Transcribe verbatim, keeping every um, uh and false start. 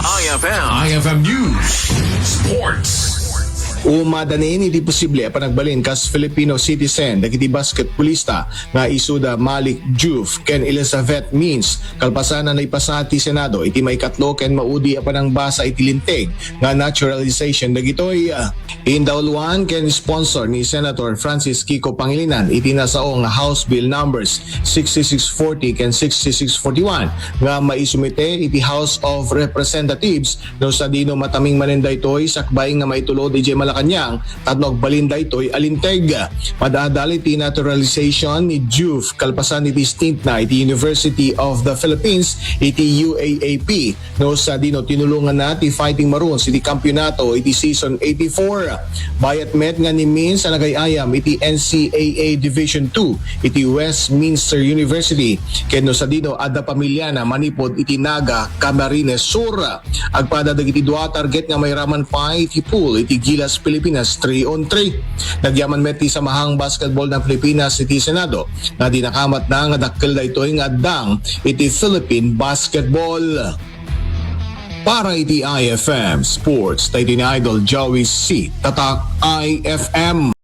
I F M. I F M News. Sports. Umadanin iti posible a panagbalin kas Filipino citizen dagiti basketballista nga isuda Malik Diouf ken Elizabeth Mintz kalpasan a naipasa ti Senado iti maikatlo ken maudi a panangbasa iti linteg nga naturalization dagitoy. Indauluan ken sponsor ni Senator Francis Kiko Pangilinan iti nasao nga House Bill Numbers sixty-six forty ken sixty-six forty-one nga maisumite iti House of Representatives no sadino mataming manen daytoy sakbay nga maitulod idiay Malacañang tapno agbalin daytoy a linteg. Madadal iti naturalization ni Diouf kalpasan iti stintna iti University of the Philippines iti U A A P. No sadino tinulonganna ti Fighting Maroons iti kampionato iti season eighty-four. Bayat met nga ni Mintz a nagay-ayam iti N C A A Division two iti Westminster University ken no sadino adda pamilyana manipud iti Naga, Camarines Sur. Agpada dagiti dua target nga mairaman pay iti pool iti Gilas Pilipinas three on three. Nagyaman met ti Samahang Basketball ng Pilipinas iti Senado nga dinakamatna nga dakkel daytoy nga addang iti Philippine basketball. Para iti I F M Sports, daytoy ni Idol Joey C. Tatak I F M.